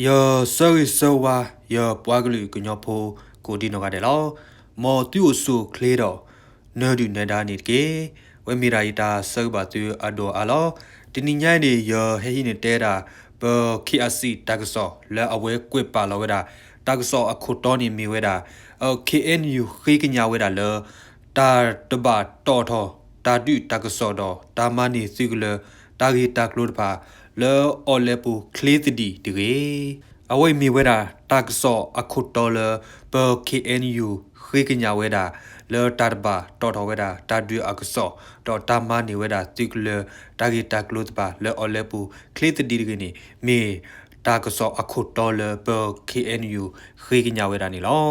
ယဆၢဂ့ၤဆၢဝါ ယပှၤကလုာ်ကညီဖိ ကိးဒံနီၢ်ဂၤဒဲးလီၤ. မ်သုအိၣ်ဆူၣ်အိၣ်ချ့ဒီး နၢၤဒုၣ်နၢၤဒါန့ၣ်တက့ၢ်. ဝဲမ့ၢ်ဒၣ်ယတၢ်ဆၢဂ့ၤဘၣ်သုအဒိၣ်အါလီၤ. တနံၤညါအံၤန့ၣ် ယဟဲဟံးန့ၢ်တဲဒၣ် ပ ခ့ၣ်အၣ်စံၣ် တၢ်ကစီၣ်လၢအဝဲကွဲးပာ်လီၤဝဲဒၣ် တၢ်ကစီၣ်အခိၣ်တီန့ၣ်မ့ၢ်ဝဲဒၣ် ခ့ၣ်အဲၣ်ယူၣ်ဃ့ကညးဝဲဒၣ်လၢ တၢ်တဘၣ်တီၣ်ထီၣ် တၢ်ဒုးတၢ်ကစီၣ်ဒီး တၢ်မၤန့ၢ်သုးကလၢၤ တၢ်ဂ့ၢ်တၢ်ကျိၤတဖၣ် လၢအီၣ်လဲပူၤချ့သဒံးတဂ့ၤ. အဝဲအံၤမ့ၢ်ဝဲဒၣ် တၢ်ကစီၣ်အခိၣ်တီလၢ ပ ခ့ၣ်အဲၣ်ယူၣ်ဃ့ကညးဝဲဒၣ် လၢတၢ်တဘၣ်တီၣ်ထီၣ်ဝဲဒၣ် တၢ်ဒုးအကစီၣ် ဒီးတၢ်မၤန့ၢ်ဝဲဒၣ်သုးကလၢၤ တၢ်ဂ့ၢ်တၢ်ကျိၤတဖၣ် လၢအီၣ်လဲပူၤချ့သဒံးတဂ့ၤန့ၣ် မ့ၢ်တၢ်ကစီၣ်အခိၣ်တီလၢ ပ ခ့ၣ်အဲၣ်ယူၣ်ဃ့ကညးဝဲဒၣ်န့ၣ်လီၤ.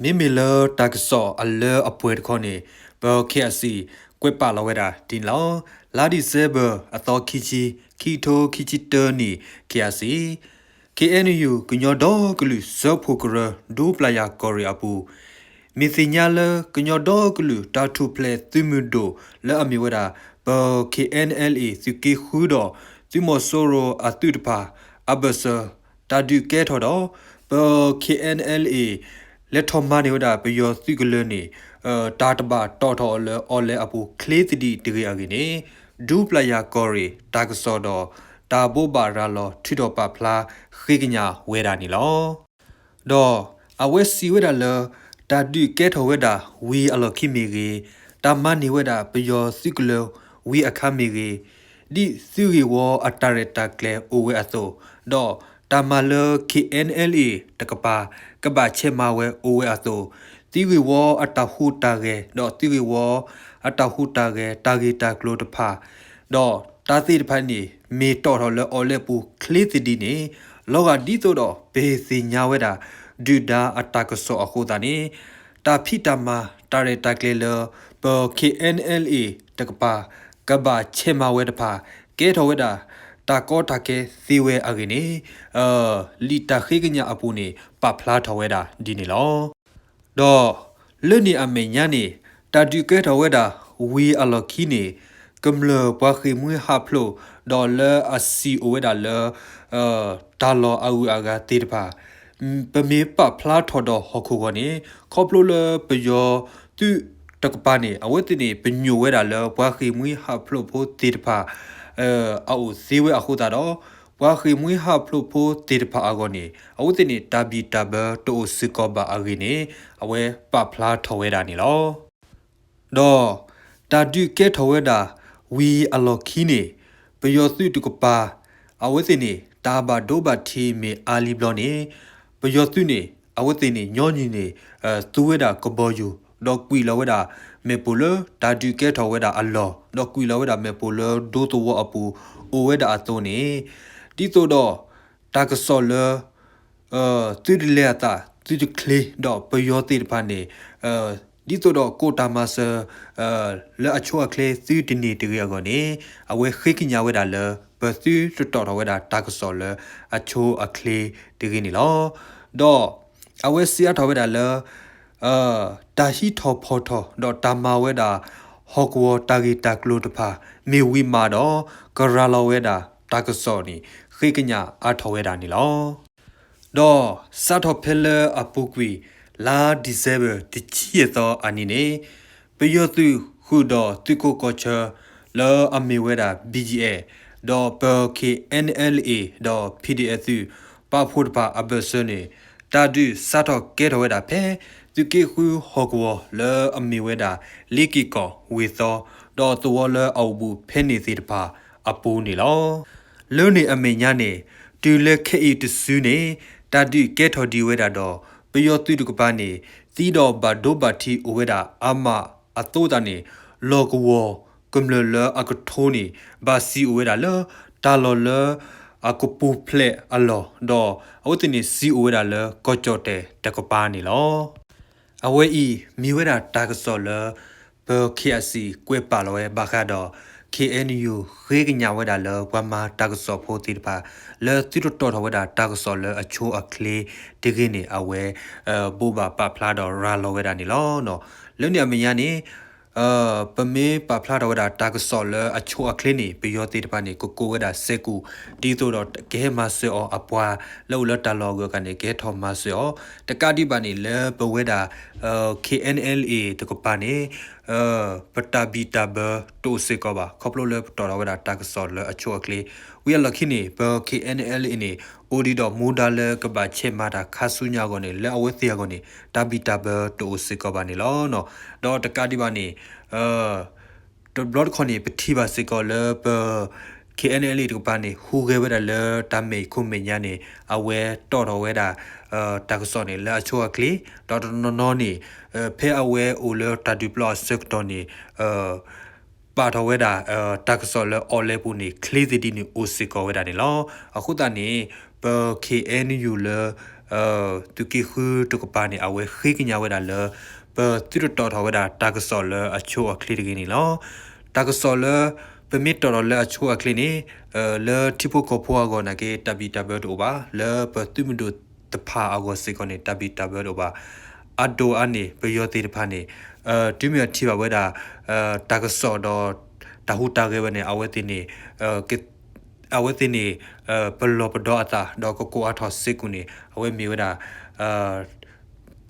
ဒီးမ့မ့ၢ်လၢတၢ်ကစီၣ်အလၢအပှဲၤတခီန့ၣ် ပ ခ့ၣ်အၣ်စံၣ် ကွဲးပာ်လီၤဝဲဒၣ်ဒ်န့ၣ်လီၤ. လါဒံၣ်စဲဘၢၣ် အသီခံဆံ ခံကထိခံဆံတၢနံၣ် ခ့ၣ်အၣ်စံၣ် ခ့ၣ်အဲၣ်ယူၣ် ကညီဒီကလုာ်စၢဖှိၣ်ကရၢ ဒူပျၢ်ယၢ်ကီၢ်ရ့ၣ်အပူၤ မ့ၢ်သ့ၣ်ညါလၢ ကညီဒီကလုာ်တၢ်ထူၣ်ဖျဲးသုးမုၢ်ဒိၣ် လၢအမ့ၢ်ဝဲဒၣ် ပ ခ့ၣ်အဲၣ်အလ်အ့ သုးက့ဃုဒီး သုးမီၤစိရိၤအသုးတဖၣ် အဘၢၣ်စၢၤ တၢ်ဒုးကဲထီၣ်ဒီး ပ ခ့ၣ်အဲၣ်အလ်အ့ လဲၤထီၣ်မၤန့ၢ်ဝဲဒၣ်ပယီၤသုးကလၢၤန့ၣ် တၢ်တဘၣ်တီၣ်ထီၣ်လၢအီၣ်လဲအပူၤချ့သဒံးတဂ့ၤအဂ့ၢ်န့ၣ် ဒူပျၢ်ယၢ်ကီၢ်ရ့ၣ် တၢ်ကစီၣ်ဒီး တၢ်ဘိးဘၣ်ရၤလီၤထုးထီၣ်ပာ်ဖျါဃ့ကညးဝဲဒၣ်န့ၣ်လီၤ. ဒီးအဝဲစံးဝဲဒၣ်လၢ တၢ်ဒုးကဲထီၣ်ဝဲဒၣ်ဝံၤအလီၢ်ခံမ့ၢ်ဂ့ၤ, တၢ်မၤန့ၢ်ဝဲဒၣ်ပယီၤသုးကလၢၤဝံၤအခါမ့ၢ်ဂ့ၤ, ဒ်သုးဂ့ၢ်ဝီအတၢ်ရဲၣ်တၢ်ကျဲၤအိၣ်ဝဲအသိး, ဒီးတၢ်မၤလၢ ခ့ၣ်အဲၣ်အလ်အ့ တကပၤ ကဘၣ်ဆဲးမၤဝဲအိၣ်ဝဲအသိး, သုးဂ့ၢ်ဝီအတၢ်ဟူးတၢ်ဂဲၤ ဒီးသုးဂ့ၢ်ဝီအတၢ်ဟူးတၢ်ဂဲၤ တၢ်ဂ့ၢ်တၢ်ကျိၤတဖၣ် ဒီးတၢ်သ့ၣ်တဖၣ်န့ၣ် မ့ၢ်တီၣ်ထီၣ်လၢအီၣ်လဲပူၤချ့သဒံးန့ၣ်, လီၤဂာ်ဒ်သိးဒီးပဟ့ၣ်သ့ၣ်ညါဝဲဒၣ် ဒုၣ်ဒါအတၢ်ကစီၣ်အဃိသတးန့ၣ်, တၢ်ဖံးတၢ်မၤတၢ်ရဲၣ်တၢ်ကျဲၤလၢ ပ ခ့ၣ်အဲၣ်အလ်အ့ တကပၤ ကဘၣ်ဆဲးမၤဝဲတဖၣ် ကဲထီၣ်ဝဲဒၣ် တၢ်ကီတၢ်ခဲသ့ဝဲအဂ့ၢ်န့ၣ် လံာ်တၢ်ဃ့ကညးအပူၤန့ၣ် ပာ်ဖျါထီၣ်ဝဲဒၣ်ဒ်န့ၣ်လီၤ. ဒီးလၢန့ၣ်အမဲာ်ညါန့ၣ် တၢ်ဒုးကဲထီၣ်ဝဲဒၣ်ဝံၤအလီၢ်ခံန့ၣ် ကမျၢၢ်ပှၤဃ့ၢ်မှံဟးဖျိး ဒီးလၢအစံးအိၣ်ဝဲဒၣ်လၢ တၢ်လီၢ်အဂုၤအဂၤသ့ၣ်တဖၣ် ပမ့ၢ်ပာ်ဖျါထီၣ်ဒီးဟီၣ်ခိၣ်ဂီၢ်န့ၣ် ခီဖျိလၢပယီၤသုးတကပၤန့ၣ် အဝဲသ့ၣ်န့ၣ် ပညိၣ်ဝဲဒၣ်လၢပှၤဃ့ၢ်မှံဟးဖျိးဖိသ့ၣ်တဖၣ် အအိၣ်သ့ဝဲအဃိသတးဒီး ပှၤဃ့ၢ်မှံဟးဖျိးဖိသ့ၣ်တဖၣ်အဂီၢ်န့ၣ် အဝဲသ့ၣ်န့ၣ် တၢ်ဘံၣ်တၢ်ဘၢတအိၣ်စ့ၢ်ကီးဘၣ်အဂ့ၢ်န့ၣ် အဝဲပာ်ဖျါထီၣ်ဝဲဒၣ်န့ၣ်လီၤ. ဒီးတၢ်ဒုးကဲထီၣ်ဝဲဒၣ်ဝံၤအလီၢ်ခံန့ၣ် ပယီၤသုးတကပၤ အဝဲသ့ၣ်န့ၣ် တၢ်ဘၣ်ဒိဘၣ်ထံးမ့ၢ်အါလံဘျီန့ၣ် ပယီၤသုးန့ၣ် အဝဲသ့ၣ်န့ၣ် ညီနုၢ်န့ၣ် သူဝဲဒၣ်ကဘီယူၤ ဒီးကွံာ်လီၤဝဲဒၣ် မ့ၣ်ပိၢ်လၢတၢ်ဒုးကဲထီၣ်ဝဲဒၣ်အလီၢ် ဒီးကွံာ်လီၤဝဲဒၣ်မ့ၣ်ပိၢ်လၢဒူသဝီအပူၤ အိၣ်ဝဲဒၣ်အသိးန့ၣ် ဒ်သိးဒီး တၢ်ကစီၣ်လၢ သုတလဲၤအသး သုတချ့ ဒီးပယီၤသ့ၣ်တဖၣ်န့ၣ် ဒ်သိးဒီးကိးတၢ်မၤစၢၤ လၢအဆိအချ့သုတန့ၢ်တဂ့ၤအဂီၢ်န့ၣ် အဝဲဃ့ကညးဝဲဒၣ်လၢ ပသုတတီၣ်ထီၣ်ဝဲဒၣ်တၢ်ကစီၣ်လၢအဆိအချ့တဂ့ၤန့ၣ်လီၤ. ဒီးအဝဲစံးအါထီၣ်ဝဲဒၣ်လၢ တၢ်ဟံးထီၣ်ဖီၣ်ထီၣ် ဒီးတၢ်မၤဝဲဒၣ် ဟီၣ်ကဝီၤတၢ်ဂ့ၢ်တၢ်ကျိၤတဖၣ် မ့ၢ်ဝံၤမးဒီး ကရၤလီၤဝဲဒၣ်တၢ်ကစီၣ်န့ၣ် ဃ့ကညးအါထီၣ်ဝဲဒၣ်န့ၣ်လီၤ. ဒီးစးထီၣ်ဖဲလၢအပူၤကွံာ် လါဒံၣ်စဲဘၢၣ် တဆံယဲၢ်သီအနံၤန့ၣ် ပယီၤသုးဃုာ်ဒီးသုးခိးကီၢ်ဆၢ လၢအမ့ၢ်ဝဲဒၣ် ဘီကၠံၣ်အဲၣ် ဒီးပ ခ့ၣ်အဲၣ်အလ်အ့ ဒီး ပီၣ်ဒီၣ်အ့ၣ်သုး ပာ်ဖှိၣ်တဖၣ်အဘၢၣ်စၢၤန့ၣ် တၢ်ဒုးစးထီၣ်ကဲထီၣ်ဝဲဒၣ်ဖဲ သုးက့ဃုဟီၣ်ကဝီၤ လၢအမ့ၢ်ဝဲဒၣ် လ့က့ၢ်ကီၢ်ဝ့ၢ်သီ ဒီးသဝီလၢအအိၣ်ဘူးဖဲန့ၣ်သ့ၣ်တဖၣ်အပူၤန့ၣ်လီၤ. လၢန့ၣ်အမဲာ်ညါန့ၣ် တုၤလၢခဲအံၤတစုန့ၣ် တၢ်ဒုးကဲထီၣ်ဒံးဝဲဒၣ်ဒီး ပယီၤသုးတကပၤန့ၣ် သံဒီးဘၣ်ဒိဘၣ်ထံးအိၣ်ဝဲဒၣ်အါမးအသိးသတးန့ၣ် လီၢ်ကဝီၤကမျၢၢ်လၢအကထိန့ၣ် ဘၣ်စံးအိၣ်ဝဲဒၣ်လၢ တၢ်လီၢ်လၢအကပူၤဖျဲးအလီၢ် ဒီးအဝဲသ့ၣ်န့ၣ်စံးအိၣ်ဝဲဒၣ်လၢ ကီၢ်ကၠီၣ်တဲၣ်တကပၤန့ၣ်လီၤ. အဝဲအံၤမ့ၢ်ဝဲဒၣ်တၢ်ကစီၣ်လၢ ပ ခ့ၣ်အၣ်စံၣ် ကွဲးပာ်လီၤဝဲဘၣ်ဃးဒီး ခ့ၣ်အဲၣ်ယူၣ် ဃ့ကညးဝဲဒၣ်လၢပှၤမၤတၢ်ကစီၣ်ဖိသ့ၣ်တဖၣ် လၢသုတတီၣ်ထီၣ်ဝဲဒၣ်တၢ်ကစီၣ်လၢအဆိအချ့တဂ့ၤန့ၣ် အဝဲ ဘိးဘၣ်ပာ်ဖျါဒီးရၤလီၤဝဲဒၣ်န့ၣ်လီၤ. လၢန့ၣ်အမဲာ်ညါန့ၣ် ပမ့ၢ်ပာ်ဖျါထီၣ်ဝဲဒၣ်တၢ်ကစီၣ်လၢအဆိအချ့န့ၣ် ပယီၤသ့ၣ်တဖၣ်န့ၣ် ကကိးဝဲဒၣ်စဲးကူၣ် ဒ်သိးဒီးကဟဲမၤစၢၤအီၤ အပှၤလၢအိၣ်လၢတၢ်လီၢ်အဂုၤအဂၤန့ၣ် ကဟဲထီၣ်မၤစၢၤအီၤ တကးဒံးဘၣ်န့ၣ် လၢပဝဲဒၣ် KNLA တကပၤန့ၣ် ပတၢ်ဘံၣ်တၢ်ဘၢတအိၣ်စ့ၢ်ကီးဘၣ် ခီဖျိလၢပတီၣ်ထီၣ်ဝဲဒၣ်တၢ်ကစီၣ်လၢအဆိအချ့ ဝံၤအလီၢ်ခံန့ၣ် ပ KNLA န့ၣ် အိၣ်ဒံးဒီးမူဒါလၢကဘၣ်ဆဲးမၤတၢ်ခါဆူညါအဂီၢ်န့ၣ် လၢအဝဲသ့ၣ်အဂီၢ်န့ၣ် တၢ်ဘံၣ်တၢ်ဘၢတအိၣ်စ့ၢ်ကီးဘၣ်န့ၣ်လီၤ. ဒီးတကးဒံးဘၣ်န့ၣ် တဘျီတခီၣ်န့ၣ် ပထံၣ်ဘၣ်စ့ၢ်ကီးလၢပ KNLA တကပၤန့ၣ် ဟူးဂဲၤဝဲဒၣ်လၢတၢ်မဲာ်ခိၣ်မဲာ်ညါန့ၣ် အဝဲတီၣ်ထီၣ်ဝဲဒၣ် တၢ်ကစီၣ်န့ၣ် လၢအဆိအချ့ ဒီးတနီၤနီၤန့ၣ် ဖဲအဝဲအိၣ်လၢတၢ်ဒုးပျီအဆၢကတီၢ်န့ၣ် ပာ်ထီၣ်ဝဲဒၣ် တၢ်ကစီၣ်လၢအီၣ်လဲပူၤန့ၣ် ချ့သ့ၣ်ဒ်န့ၣ်အိၣ်စ့ၢ်ကီးဝဲဒၣ်န့ၣ်လီၤ. အဃိသတးန့ၣ် ပ KNU လၢ သုးက့ဃုတကပၤန့ၣ် အဝဲဃ့ကညးဝဲဒၣ်လၢ ပသုတတီၣ်ထီၣ်ဝဲဒၣ်တၢ်ကစီၣ်လၢအဆိအချ့တဂ့ၤန့ၣ်လီၤ. တၢ်ကစီၣ်လၢ ပမ့ၢ်တီၣ်ထီၣ်လၢအဆိအချ့န့ၣ် လၢထံဖိကီၢ်ဖိအဂီၢ်နာ်က့ တၢ်ဘံၣ်တၢ်ဘၢတအိၣ်ဘၣ်, လၢပသုးမုၢ်ဒိၣ်တဖၣ်အဂီၢ်စ့ၢ်ကီးန့ၣ် တၢ်ဘံၣ်တၢ်ဘၢတအိၣ်ဘၣ်. အဒိၣ်အါန့ၣ် ပယီၤသ့ၣ်တဖၣ်န့ၣ် တုၤမ့ၢ်အထံၣ်ဘၣ်ဝဲဒၣ် တၢ်ကစီၣ်ဒီး တၢ်ဟူးတၢ်ဂဲၤဝဲန့ၣ် အဝဲသ့ၣ်န့ၣ် အဝဲသ့ၣ်န့ၣ် ပလီၢ်ပဒီအသး ဒီးကကိးအါထီၣ်စ့းကူၣ်န့ၣ် အဝဲမ့ၢ်ဝဲဒၣ်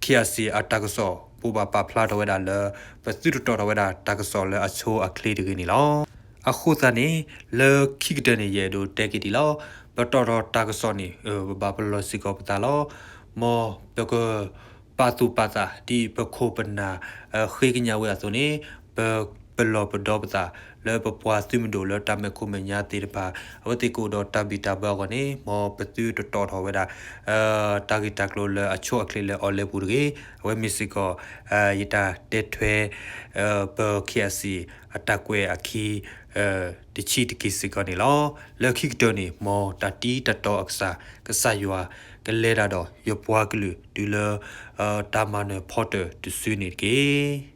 KIC အတၢ်ကစီၣ် ဘိးဘၣ်ပာ်ဖျါထီၣ်ဝဲဒၣ်လၢ ပသုတတီၣ်ထီၣ်ဝဲဒၣ်တၢ်ကစီၣ်လၢအဆိအချ့တဂ့ၤန့ၣ်လီၤ. အဃိသတးန့ၣ် လၢခံကတၢၢ်န့ၣ် ယအဲၣ်ဒိးတဲက့ၤဒ်လီၤ. ပတီၣ်ထီၣ်တၢ်ကစီၣ်န့ၣ် ပဘၣ်ပလီၢ်စ့ၢ်ကီးပသးလီၤ. မ်ပက ပာ်သူၣ်ပာ်သး ဒ်ပခိၣ်ပနၢ် ဃ့ကညးဝဲအသိးန့ၣ် ပ ပလီၢ်ပဒီပသး လၢပပှၤသုးမုၢ်ဒိၣ်လၢတၢ်မဲာ်ခိၣ်မဲာ်ညါသ့ၣ်တဖၣ် အဝဲသ့ၣ်ကအိၣ်ဒီးတၢ်ဘံၣ်တၢ်ဘၢအဂီၢ်န့ၣ် မ်ပသုတတီၣ်ထီၣ်ဝဲဒၣ် တၢ်ဂ့ၢ်တၢ်ကျိၤလၢအဆိအချ့လၢအီၣ်လဲပူၤတဂ့ၤ. အဝဲမ့ၢ်စ့ၢ်ကီး ယတၢ်တဲထွဲ ပ KIC အတၢ်ကွဲးအခံ တဆံးတက့ၢ်စ့ၢ်ကီးန့ၣ်လီၤ. လၢခံကတၢၢ်န့ၣ် မ်တၢ်တံၤတၢ်တီအကစၢ် ကစၢ်ယွၤ ကလဲၤတၢ်ဒီးယပှၤကလုာ်တုၤလၢ တၢ်မၤနၢၤဖီတၢၣ်တစုန့ၣ်တက့ၢ်.